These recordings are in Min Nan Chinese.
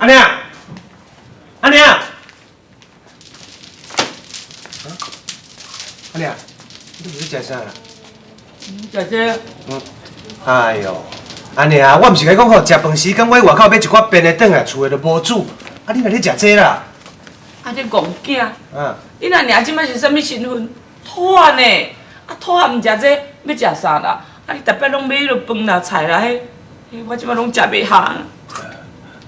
阿娘，阿娘，阿娘，你毋是食啥啦？食這。嗯。哎喲，阿娘，我毋是共你講吼，食飯時間我去外口買一寡便當轉來，厝內都無煮。啊，你哪咧食這啦？啊，你戇囝！啊。恁阿娘這擺是啥物身份？土仔呢？啊，土仔毋食這，欲食啥啦？啊，你逐擺攏買彼落飯啦、菜啦，彼，我這擺攏食袂下。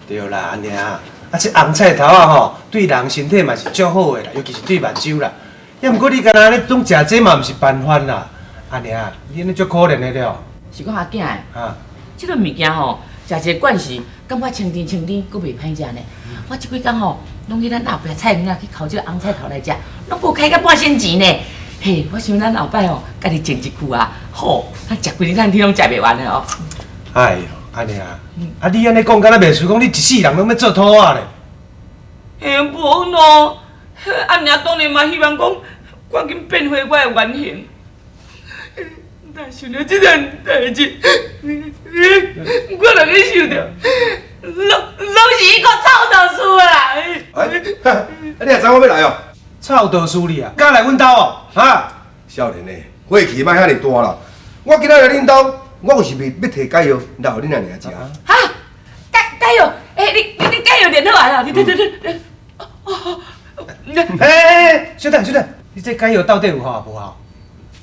對啦，阿娘，啊，這紅菜頭仔吼，對人身體嘛是足好的啦，尤其是對目睭啦。抑毋過你敢若按呢攏食這嘛，毋是辦法啦。阿娘，你按呢足可憐的了。是講阿囝的。啊。這个物件吼，食一个慣勢，感覺清甜清甜，閣袂歹食呢。我這幾工吼，攏去咱後壁菜園仔去摳這个紅菜頭來食，攏無開甲半仙錢呢。嘿，我想咱後擺吼，家己種一區啊，好，咱食規日咱天攏食袂完的哦。哎喲，阿娘，啊你按呢講，敢若袂輸講你一世人攏欲做土仔咧。嘿，無喏，阿娘當然嘛希望講，趕緊變回我的原形。但想著這件代誌，我就咧想著，攏是彼個臭道士啦。哎，啊你也知我欲來哦？臭道士你啊，敢來阮兜哦？哈？少年的，火氣莫遐爾大啦。我今仔來恁兜，我就是欲提解藥來予恁阿娘食。哈？解藥？欸，你解藥煉好啊？你你你你。欸欸欸，小等小等，你這解藥到底有效無效？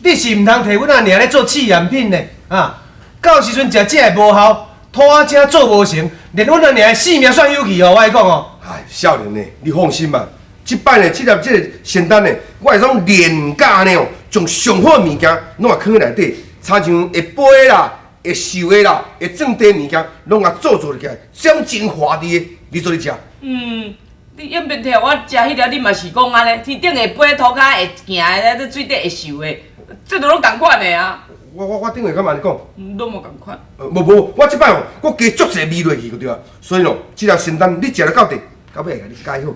你是毋通提阮阿娘咧做試驗品呢？啊，到時陣食這个無效，土仔精做無成，連阮阿娘的性命煞休去哦！我共你講哦。哎，少年的，你放心吧，這擺呢，這粒這个仙丹呢，我會用煉甲呢哦，將上好的物件攏會囥佇內底，親像會飛啦、會瘦的啦、會鑽地物件，攏共做起來，將精華佇的，你做咧食。嗯，你應免替我食彼粒，你嘛是講按呢，天頂會飛，塗跤會行的，佇水底會游的，這都攏仝款的啊。我頂下敢按呢講？攏無仝款。無無，我這擺哦，我加足濟味落去就對啊。所以咯，這粒仙丹你食了到底，到尾會共你解好。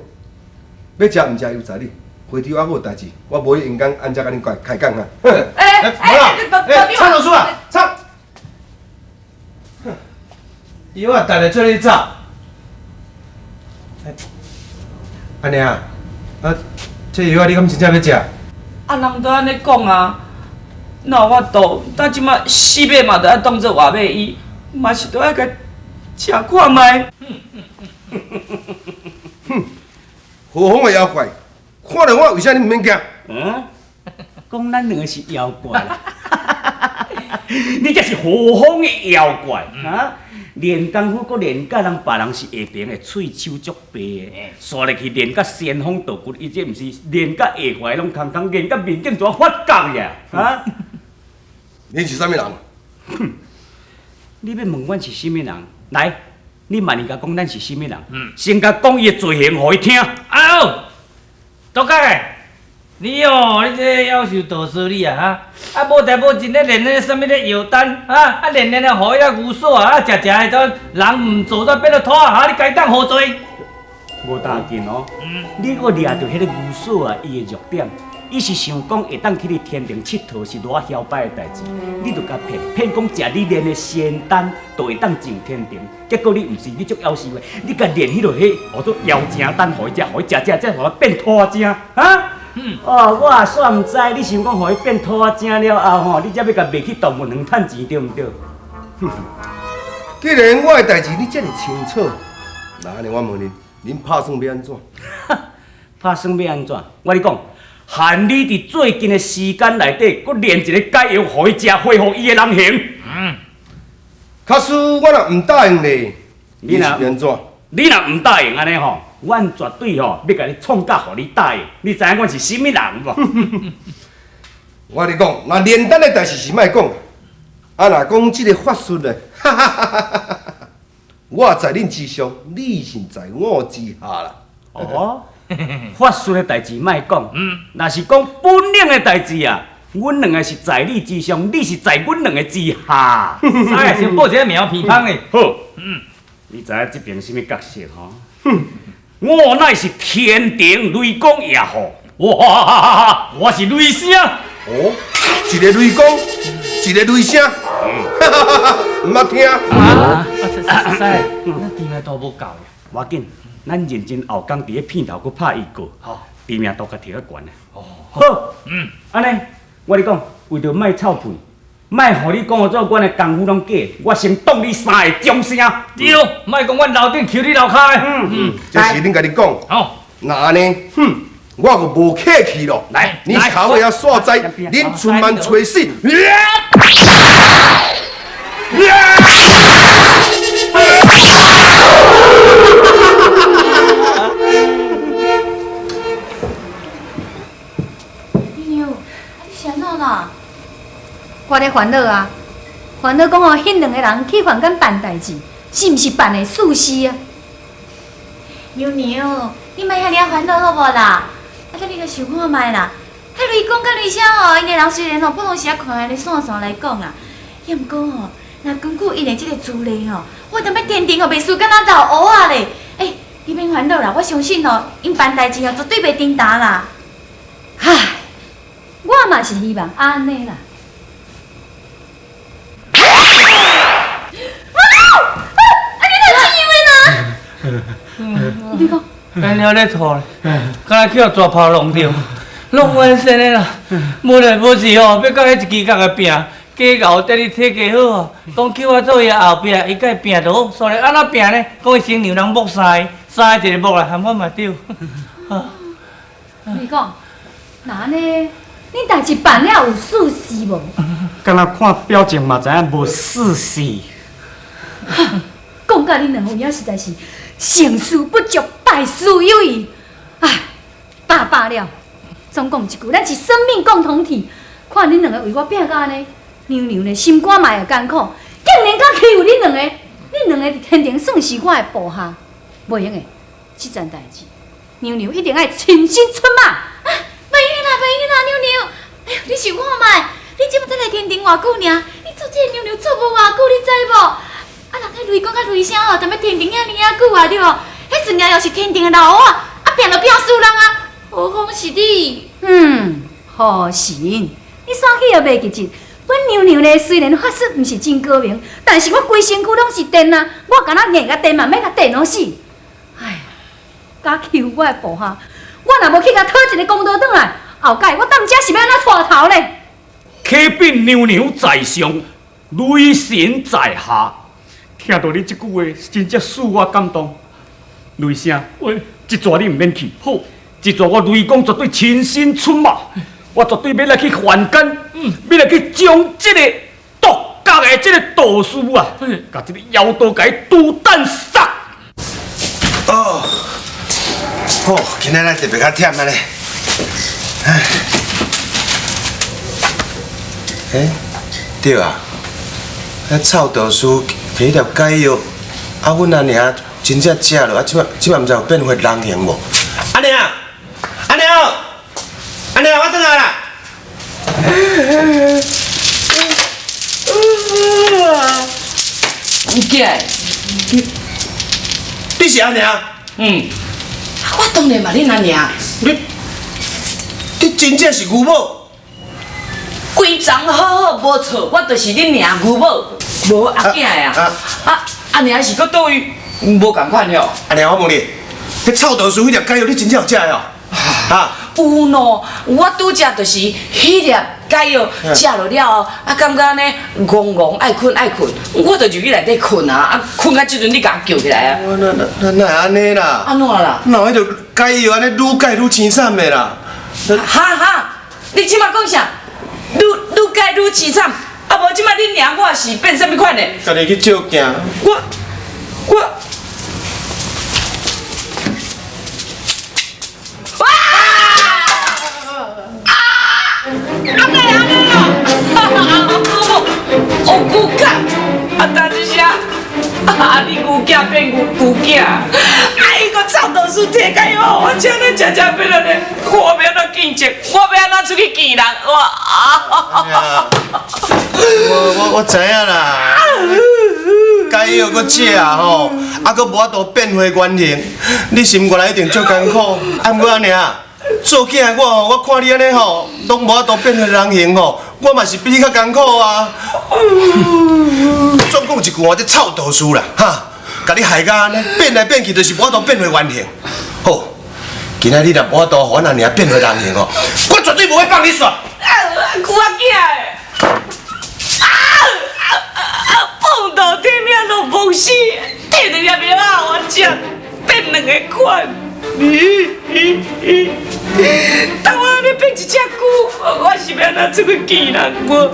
欲食毋食由在你，會長猶閣有代誌，我無閒工按遮共恁開講啊。欸欸，欸，臭老師啊，臭！伊我等下做你走。阿娘，啊，這藥仔你敢真正欲食？啊，人都按呢講啊，哪有法度？到這馬死欲嘛，著愛當做活欲醫，嘛是著愛共食看覓。哼，何方的妖怪？看著我為啥你毋免驚？嗯？講咱兩个是妖怪啦，你這是何方的妖怪啊？練功夫閣練甲人別人是下爿的，喙鬚足白的，煞入去練甲仙風道骨，伊這毋是練甲下懷攏空空，練甲面頂全發角呀！啊？你是啥物人？哼！你欲問阮是啥物人？來，你慢伊共講咱是啥物人？先共講伊的罪行，予伊聽。哎喲，獨角的，你哦，你這个夭壽道士你啊，哈，啊無代無誌咧煉那啥物咧藥丹，啊啊煉煉啊，予彼个牛索啊，啊食食的都人毋做煞變做土仔，哈，你該當何罪？無打緊哦，你閣掠著彼个牛索啊，伊的弱點，伊是想講會當去你天庭𨑨迌是偌囂擺的代誌，你就共騙騙講食你煉的仙丹，就會當上天庭。結果你毋是，你足夭壽的，你共煉彼落彼號做妖精丹，予伊食，予伊食食，才予伊變土仔精，哈？哦，我也煞毋知，你想講予伊變土仔精了後吼，你才欲共賣去動物園趁錢對毋對？既然我的代誌你遮爾清楚，那按呢我問恁，恁拍算欲按怎？拍算欲按怎？我共你講，限你佇最近的時間內底，閣煉一个解藥，予伊食，恢復伊的人形。假使我若毋答應咧，你若是按怎？你若毋答應按呢吼，阮絕對吼欲共你創甲予你答應。你知影阮是啥物人無？我共你講，若煉丹的代誌是莫講，啊若講這个法術咧，哈哈哈哈哈！我在恁之上，你是在我之下啦。哦，法術的代誌莫講，若是講本領的代誌啊，阮兩个是在你之上，你是在阮兩个之下。哎，先報一个名鼻芳咧。好，你知影這爿啥物角色吼？我乃是天庭雷公爺吼！哇，我是雷聲。哦，一个雷公，一个雷聲，哈哈哈哈，毋捌聽。啊，啊，師，咱甜的都無夠呀。無要緊，咱認真後工佇咧片頭閣拍預告，好，知名度較提較懸啊。哦，好，嗯，按呢，我跟你講，為著莫臭屁，莫予你講做阮的功夫攏假，我先擋你三个掌聲。對，莫講阮樓頂求你樓跤的。嗯嗯，這是恁家己講。好，若按呢，哼，我就無客氣咯。來，你頭尾仔煞知，恁春萬揣死。娘，啊你是按怎啦？我咧烦恼啊，烦恼讲哦，彼两个人去凡间办代志，是毋是办的事实啊？娘娘，你莫遐尔啊烦恼好无啦？啊，咱你阁想看觅啦。彼雷公佮雷声吼，𪜶个人虽然吼普通时仔看按呢线线来讲啦，也毋过吼，若根据𪜶的这个资历吼，我踮咧天庭吼袂输敢若老乌仔咧。欸，你免烦恼啦，我相信吼，𪜶办代志吼绝对袂重担啦。唉，我嘛是希望按呢啦。啊！你哪这样的啦？你讲，咱了咧吐咧，敢若去予大炮弄著，拢冤仙的啦！无代无志吼，欲佮彼一支角来拼，假𠢕缀你体格好哦，讲叫我做伊的后壁，伊佮伊拼就好，煞来按怎拼呢？讲伊先让人摸三个，三个一个摸来，含我嘛对。你讲，若按呢，恁代志办了有事实无？敢若看表情嘛，知影无事实。讲甲恁两个有影实在是成事不足，败事有余。唉，罢罢了。总讲一句，咱是生命共同体。看恁两个为我拼甲按呢，娘娘呢心肝嘛会艰苦，竟然敢欺负恁两个，恁两个伫天庭算是我的部下，袂用的，这件代志，娘娘一定爱亲身出马。啊，袂用啦，袂用啦，娘娘。哎呦，你想看觅？你这马才来天庭偌久尔，你做这个娘娘做无偌久，你知无？啊，人彼雷公佮雷声吼，踮咧天庭遐尔仔久啊，对无？彼阵也又是天庭的老乌仔，啊，拼就拼输人啊，何况是你？嗯，好神，你煞去也袂记得。阮娘娘呢，虽然法术毋是真高明，但是我规身躯拢是电啊，我敢若硬共电嘛，免共电予死。哎，敢欺负我的部下，我若无去共讨一个公道转来，后盖我踮遮是欲按怎带头咧？启禀娘娘在上，雷神在下。听到你这句话，真正使我感动。雷声，喂，这逝你毋免去。好，这逝我雷公绝对亲身出马，我绝对欲来去凡间，欲来去将这个独角的这个道士啊，共这个妖道共伊拄蛋杀。哦，好，今仔日特别较忝啊咧。唉，欸，对啊，彼臭道士提彼粒解药，啊，阮阿娘真正食落，啊，这摆这摆毋知有变回人形无？阿娘，阿娘，阿娘，我转来啦！你囝，你是阿娘？嗯，我当然嘛，恁阿娘。你，你真正是牛某？规丛好好无错，我就是恁娘牛某，无阿囝的啊。啊，阿娘是阁佗位无仝款哟。阿娘，我问你，彼臭道士彼粒解药，你真正有食的哦？啊？有喏，我拄才就是彼粒解药食落了后，啊，感觉按呢戆戆爱睏爱睏，我就入去内底睏啊，啊，睏到这阵你共我叫起来啊。那那那哪会按呢啦？按怎啦？哪有彼个解药按呢愈解愈凄惨的啦？哈哈，你这马讲啥？愈愈解愈凄惨，啊无这马恁娘我是变啥物款的？家己去照镜。我我。哇！啊！阿妹阿妹哦！哦，牛角，啊，等一下，啊，你牛囝变牛牛囝，啊，伊阁臭道士提解药，我这呢食食变按呢，我欲按怎见证？我欲按怎出去见人？我啊！我我我知影啦，解药阁食啊吼，啊阁无法度变回原形，你心肝内一定足艰苦。啊，毋过阿娘，做囝的我吼，我看你按呢吼，拢无法度变回人形吼，我嘛是比你较艰苦啊。总讲一句话，这臭道士啦，哈，共你害甲按呢，變來變去就是無法度變回原形。好，今仔你若無法度予阮阿娘變回人形哦，我絕對無會放你煞。啊，龜仔囝的，啊啊啊！碰到天命都無死，摕著粒藥仔我食，變兩个款。當我按呢變一隻龜，我是欲按怎出去見人我？